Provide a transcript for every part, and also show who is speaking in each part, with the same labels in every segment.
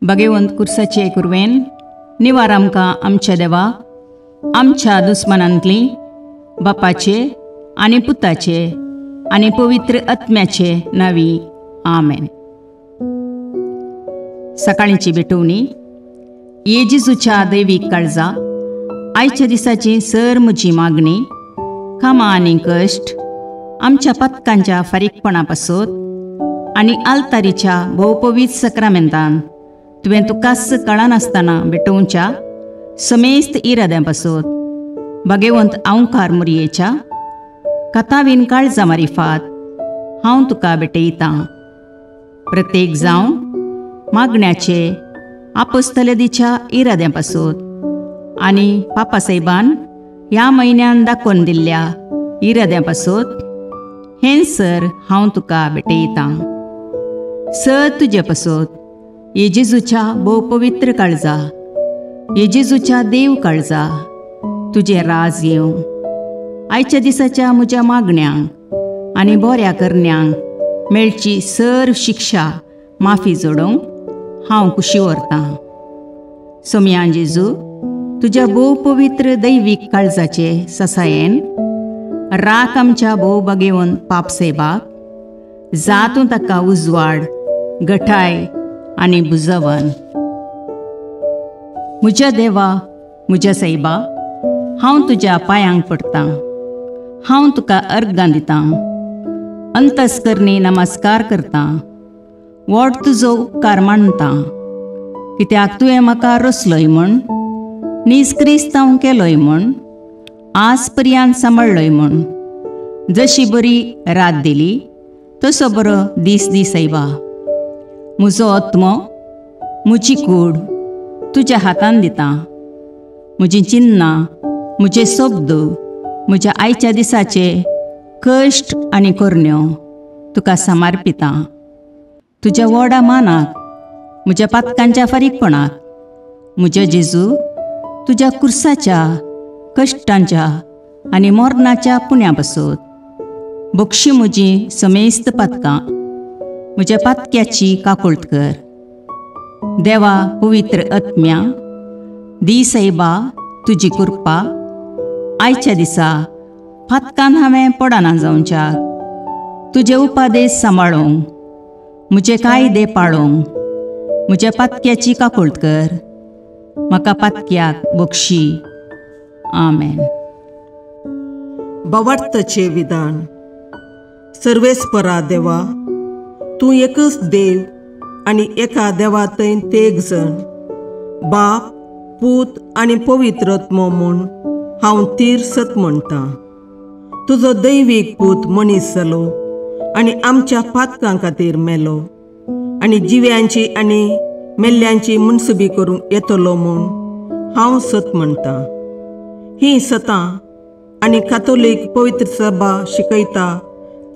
Speaker 1: भगवंत कुर्साचे कुरवेन निवार आमकां आमच्या देवा आमच्या दुस्मनांतली बापाचे आनी पुताचे आनी पवित्र आत्म्याचे नावी आमेन. सकाळींची भेटवणी. ये जेजूच्या दैवीक काळजा, आयच्या दिसाची सर म्हजी मागणी, कामां आनी कश्ट आमच्या पथकांच्या फारीकपणा पासत आनी आल्तारीच्या भोवपवीत सक्रामेंतान तुवें तुकाच कळनासतना भेटोवच्या समेस्त इराद्यां पासत भगवंत आंवकार मुरयेच्या कथावीन काळजा मारिफात हांव तुका भेटयतां. प्रत्येक जावन मागण्याचे आपोस्तलदीच्या इराद्यां पासत आनी पापासाहेबान ह्या म्हयन्यान दाखोवन दिल्ल्या इराद्यां पासत हें सर हांव तुका भेटयतां. सर तुजे पासत ये जेजूच्या भोव पवित्र काळजा, ये जेजूच्या देव काळजा, तुजें राज येवं. आयच्या दिसाच्या म्हज्या मागण्यांक आनी बऱ्या करण्यांक मेळची सर्व शिक्षा माफी जोडोवंक हांव खुशी व्हरतां. सोमयान जेजू, तुज्या भोव पवित्र दैवीक काळजाचे ससायेन राख आमच्या भोव बागेवन पाप सेबाक, जातूं ताका उजवाड गठाय आनी बुजवन. म्हज्या देवा, म्हज्या सायबा, हांव तुज्या पांयांक पडटां, हांव तुका अर्गां दितां, अंतस्करणी नमस्कार करतां, व्हड तुजो उपकार मानतां, कित्याक तुवें म्हाका रचलोय म्हूण, नीज क्रिस्तांव केलोय म्हूण, आज पर्यंत सांबाळ्ळोय म्हूण. जशी बरी रात दिली तसो बरो दीस दी सायबा. म्हजो आत्मो, म्हजी कूड तुज्या हातान दितां. म्हजीं चिन्नां, म्हजे शब्द, म्हज्या आयच्या दिसाचे कश्ट आनी करण्यो तुका समर्पितां. तुज्या व्हडा मानाक, म्हज्या पातकांच्या फारीकपणाक, म्हज्या जेजू तुज्या कुर्साच्या कश्टांच्या आनी मरणाच्या पुण्या पासत बक्षी म्हजी समेस्त पातकां, म्हज्या पातक्याची काकुळट कर. देवा पवित्र आत्म्या, दी सायबा तुजी कृपा आयच्या दिसा पातकान हांवें पडना जावच्याक, तुजे उपादेश सांबाळूंक, म्हजे कायदे पाळूंक, म्हज्या पातक्याची काकुळट कर. म्हाका पातक्याक बक्षी. आमेन.
Speaker 2: भावार्थाचें विधान. सर्वेस्परा देवा, तूं एकच देव आनी एका देवा थंय तेग जण, बाप, पूत आनी पवित्र आत्मो म्हूण हांव तीर सत म्हणटां. तुजो दैवीक पूत मनीस जालो आनी आमच्या पातकां खातीर मेलो आनी जिव्यांची आनी मेल्ल्यांची मुनसुबी करूंक येतलो म्हूण हांव सत म्हणटां. हीं सतां आनी कातोलीक पवित्र सभा शिकयता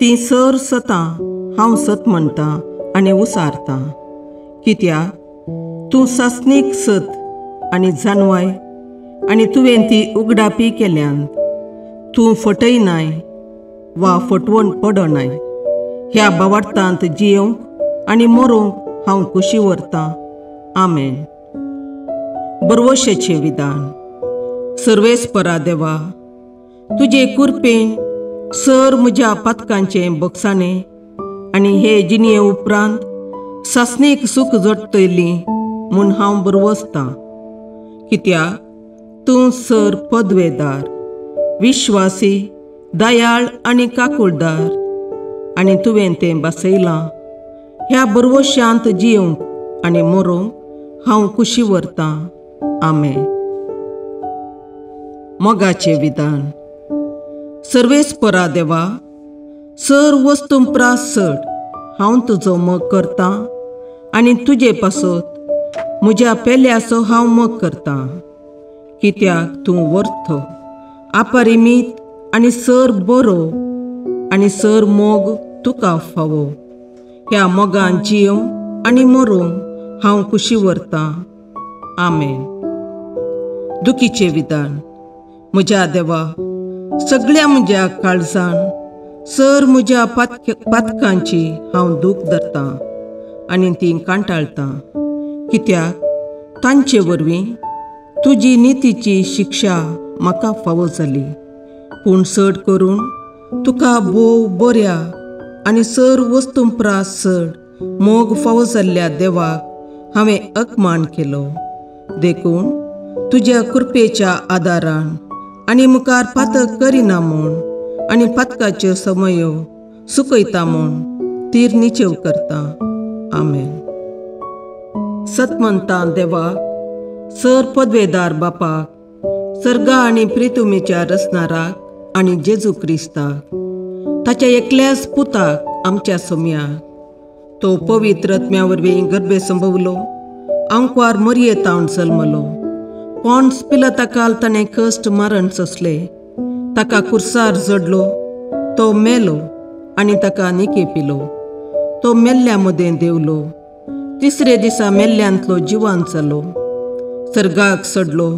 Speaker 2: तीं सर सतां हांव सत म्हणटां आनी उसारतां. कित्याक तूं सासणीक सत आनी जानवाय आनी तुवें ती उगडापी केल्यान. तूं फटयनाय वा फटवण पडनाय. ह्या भावार्थांत जियोवंक आनी मरूंक हांव खुशी व्हरतां. आमेन. बरवशेचें विधान. सर्वेस्परा देवा, तुजे कुरपेन सर म्हज्या पातकांचें बक्षाणें आनी हे जिणये उपरांत सासणीक सूख जोडटली म्हूण हांव बरवसतां. कित्याक तूं सर पदवेदार, विश्वासी, दयाळ आनी काकुळदार आनी तुवें तें बसयलां. ह्या बरवशांत जियोवंक आनी मरूंक हांव खुशी व्हरतां. आमेन. मोगाचें विधान. सर्वेस्परा देवा, सर वस्तूं प्रास चड हांव तुजो मोग करतां आनी तुजे पासत म्हज्या पेल्याचो हांव मोग करतां. कित्याक तूं वर्थ अपरिमीत आनी सर बरो आनी सर मोग तुका फावो. ह्या मोगान जियोंक आनी मरोंक हांव खुशी व्हरतां. आमेन. दुखीचें विधान. म्हज्या देवा, सगळ्या म्हज्या काळजान सर म्हज्या पातकांची हांव दूख धरतां आनी ती कांटाळटां, कित्याक तांचे वरवीं तुजी नितीची शिक्षा म्हाका फावो जाली. पूण चड करून तुका भोव बऱ्या आनी सर वस्तूं प्रास चड मोग फावो जाल्ल्या देवाक हांवें अपमान केलो. देखून तुज्या कृपेच्या आदारान आनी मुखार पातक करिना म्हूण आनी पातकाच्यो समयो सुकयता म्हूण तीर निचेव करता. आमेन. सतमंता देवाक, सर पदवेदार बापाक, सर्गा आनी प्रितुमीच्या रचणाराक आनी जेजू क्रिस्ताक, ताच्या एकल्याच पुताक आमच्या सोम्याक, तो पवित्र आत्म्या वरवीं गर्भे संभवलो, आंकवार मरये तावन जल्मलो, पॉन्स पिलाता ताणें कश्ट मरण सोंसले, ताका कुर्सार जडलो, तो मेलो आनी ताका निके पिलो, तो मेल्ल्या मदें देवलो, तिसरे दिसा मेल्ल्यांतलो जिवान जालो, सर्गाक सडलो,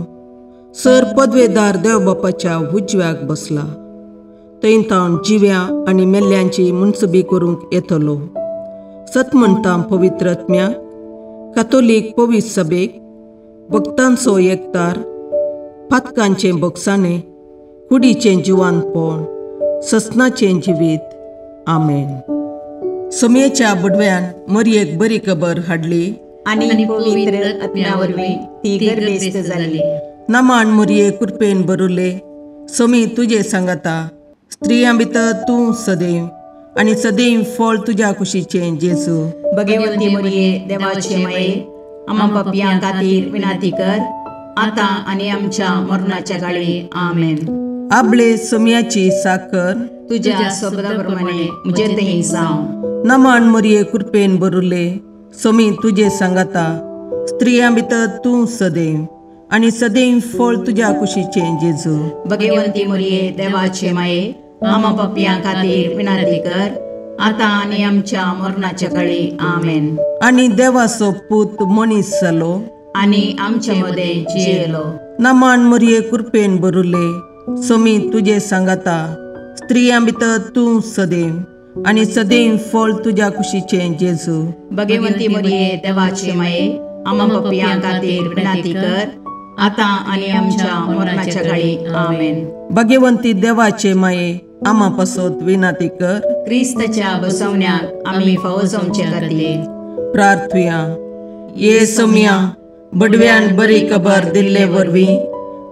Speaker 2: सर पदवेदार देव बापाच्या उजव्याक बसला, थंय तावन जिव्या आनी मेल्ल्यांची मुनसबी करूंक येतलो. सत म्हणटा पवित्र आत्म्याक, कातोलीक पवित्र सभेक, भक्तांचो एकतार, पातकांचें भोगसाणें, कुडीचें जिवानपण, ससनाचें जिवीत. आमेन. सोमयेच्या बुडव्यान मरयेक बरी खबर हाडली
Speaker 1: आनी पवित्र आत्म्या वरवीं ती गर्भेस्त जाली.
Speaker 2: नमान मरये कृपेन भरुले, सोमी तुजे सांगाता, स्त्रियां भितर तूं सदैव आनी सदैव फळ तुज्या कुशीचें जेजू.
Speaker 1: भगवती मरये देवाचे माये, आमा पापयां खातीर विनंती कर, आतां आनी आमच्या मरणाच्या काळी. आमेन.
Speaker 2: आबले सोमयाची साकर
Speaker 1: तुज्या शब्दा प्रमाणे म्हजे थंय जावं.
Speaker 2: नमान मरये कृपेन भरुले, सोमी तुजे सांगाता, स्त्रियां भितर तूं सदैव आनी सदैव फळ तुज्या कुशीचें जेजू.
Speaker 1: भगवंती मरये देवाचे माये, आमा पापयां खातीर विनंती कर, आतां आनी आमच्या मरणाच्या काळी. आमेन.
Speaker 2: आनी देवाचो पूत मनीस जालो
Speaker 1: आनी आमच्या मदें जियेलो.
Speaker 2: नमान मरये कृपेन भरुले, सोमी तुजे सांगाता, स्त्रियां भितर तूं सदैव आनी सदैव फळ तुज्या कुशीचें जेजू.
Speaker 1: भगवंती मरये देवाचे माये, आमा पापयां खातीर विनंती कर, आतां आनी आमच्या मरणाच्या काळी. आमेन.
Speaker 2: भगवंती देवाचे माये, आमा पासत विनंती कर,
Speaker 1: क्रिस्ताच्या बसवण्याक आमी फावो जावचे खातीर.
Speaker 2: प्रार्थुया. ये सोमया, बडव्यान बरी खबर दिल्ले वरवीं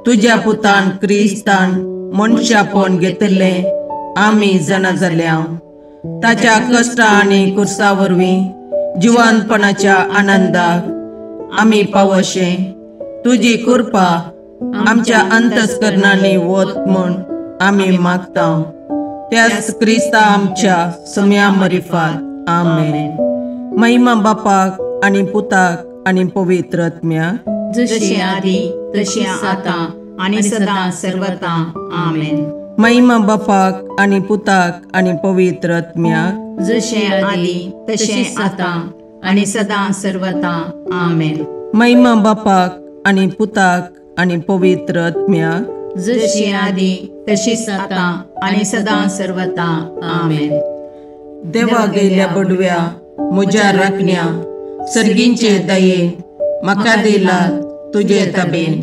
Speaker 2: तुज्या पुतान क्रिस्तान मनशापण घेतिल्लें आमी जाणा जाल्या. ताच्या कश्टा आनी कुर्सा वरवीं जिवानपणाच्या आनंदाक आमी पावशे तुजी कृपा आमच्या अंतस्करणांनी वत म्हूण आमी मागता. त्याच क्रिस्ता आमच्या सोम्या मरिफात. आमेन. महिमा बापाक आनी पुताक आनी पवित्र आत्म्याक,
Speaker 1: जशी आदी तशी आतां आनी सदां सर्वता. आमेन.
Speaker 2: महिमा बापाक आनी पुताक आनी पवित्र आत्म्याक,
Speaker 1: जशें आदी तशें आतां आनी सदां सर्वता. आमेन.
Speaker 2: महिमा बापाक आनी पुताक आनी पवित्र आत्म्याक,
Speaker 1: जशी आदी तशीच आतां आनी सदां सर्वता. आमेन.
Speaker 2: देवा गेल्या बडव्या म्हज्या राखण्या, सर्गींचे दयेन म्हाका दिला तुजे तबेन,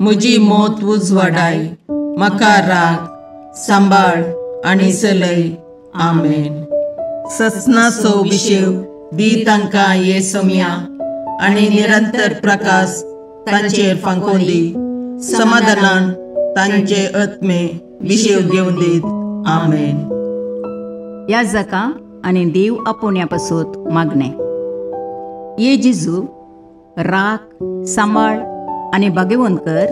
Speaker 2: म्हजी मौत उजवाडाय, म्हाका राख सांबाळ आनी चलय. आमेन. ससनाचो विशेव दी तांकां ये सोम्या आनी निरंतर प्रकाश तांचेर फांकोवन दी, समाधानान तांचे आत्मे विशेव घेवन दीत. आमेन.
Speaker 1: ह्या जाका आनी देव आपोवण्या पासत मागणें. ये जेजू, राख सांबाळ आनी भाग्यवंत कर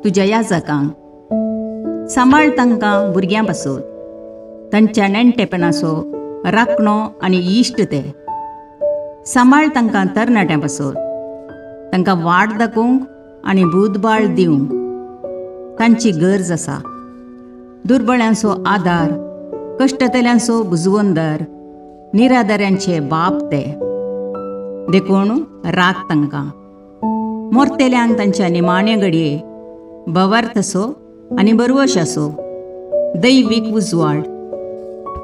Speaker 1: तुज्या याजकांक, सांबाळ तांकां भुरग्यां पासत, तांच्या नेणटेपणाचो राखणो आनी इश्ट ते. सांबाळ तांकां तरणाट्यां पासत, तांकां वाट दाखोवंक आनी बुदबाळ दिवंक तांची गरज आसा. दुर्बळ्यांचो आदार, कश्टतल्यांचो बुजवंदर, निराधाऱ्यांचे बाप ते. देखून राख तांकां. मोरतेल्यांक तांच्या निमाणे घडये भवार्थ असो आनी बरवश असो दैवीक उजवाड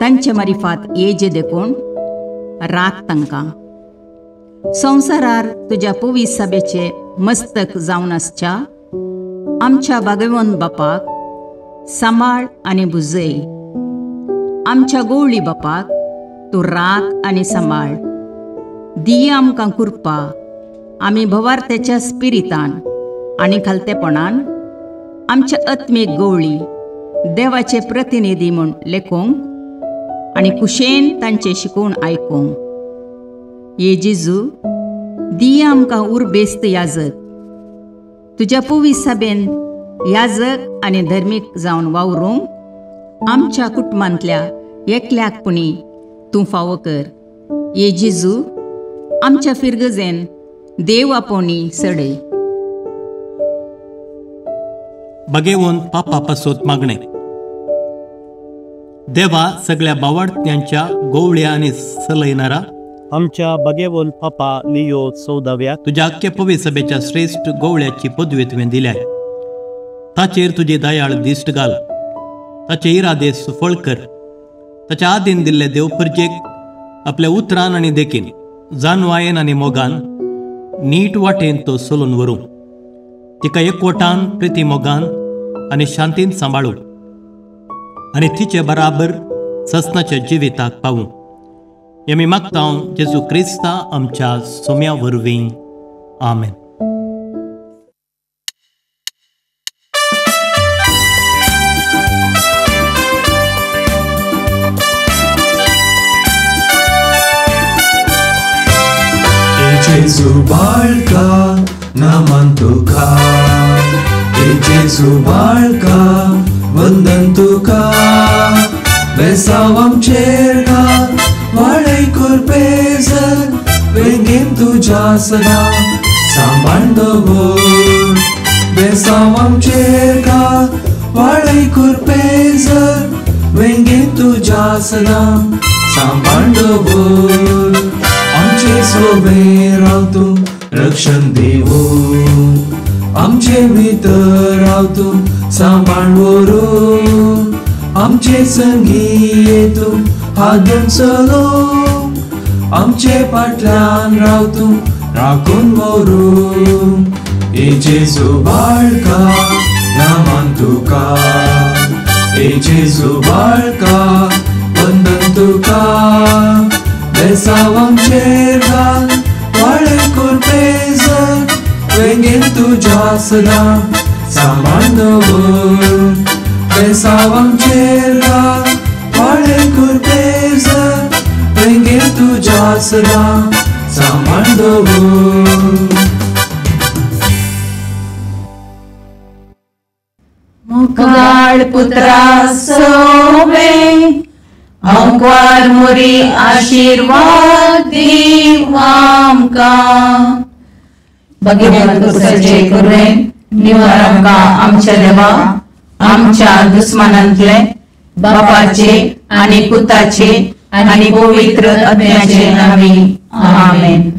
Speaker 1: तांचे मारिफात येजे देखून राख तांकां. संवसारार तुज्या पवित्र सभेचे मस्तक जावन आसच्या आमच्या भागवंत बापाक सांबाळ आनी बुजय. आमच्या गोवळी बापाक तूं राख आनी सांबाळ. दिय आमकां कृपा आमी भवार्थ्याच्या स्पिरितान आनी खालतेपणान आमच्या आत्मीक गोवळी देवाचे प्रतिनिधी म्हूण लेखूंक आनी कुशेन तांचे शिकोवन आयकूंक. ये जेजू, दिय आमकां उर्बेस्त याजक, तुज्या पवित्र सभेन याजक आनी धर्मीक जावन वावरूंक आमच्या कुटुंबांतल्या एकल्याक पुणी तूं फावो कर. ये जेजू, आमच्या फिरगजेन देव आपोवणी सडय.
Speaker 3: बगेवन पापा पासत मागणे. देवा सगळ्या बावाडत्यांच्या गोवळ्या आनी सलयनारा
Speaker 4: आमच्या बगेवन पापा लियो 14व्या
Speaker 3: तुज्या आख्या पवित्र सभेच्या श्रेश्ठ गोवळ्याची पदवी तुवें दिल्या. ताचेर तुजी दयाळ दिश्ट घाल, ताचे इरादे सुफळ कर. ताच्या आदीन दिल्ले देवपर्जेक आपल्या उतरान आनी देखीन, जानवायेन आनी मोगान नीट वाटेन तो चलून व्हरूं. तिका एकवटान, प्रिती मोगान आनी शांतीन सांबाळूं आनी तिचे बराबर ससनाच्या जिविताक पावूं. हें आमी मागता जेजू क्रिस्ता आमच्या सोम्या वरवीं. आमेन.
Speaker 5: जेजू बाळका नमन तुका, जेजू बाळका वंदन तुका, बेसांव आमचेर घाल वाडय कुरपेजर, वेंगेन तुज्या सदां सांबाळ दवर. बेसांव आमचेर घाल वाडय कुरपेजर, वेंगेन तुज्या सदां सांबाळ दवर. आमचे सोबे राव तूं रक्षण देवून, आमचे भितर राव तूं सांबाळ व्हरूं, आमचे संगी ये तूं हात घेवन चलोवंक, आमचे फाटल्यान राव तूं राखून व्हरूं. ए जेजू बाळका नमन तुका, ए जेजू बाळका वंदन तुका, बेसांव आमचेर घाल वाडय कुरपेजर, वेंगेन तुज्या सदां सांबाळ दवर. बेसांव आमचेर घाल वाडय कुरपेजर, वेंगेन तुज्या सदां सांबाळ दवर.
Speaker 1: मुखाळ पुत्रा सोवे अंकवार मोरी आशीर्वाद दीव आमकां.
Speaker 6: भगवंत कुसचे कुर्वेन निवार आमकां आमच्या देवा आमच्या दुस्मानांतले बापाचे आनी पुताचे आनी पवित्र आत्म्याचे नांवी. आमेन.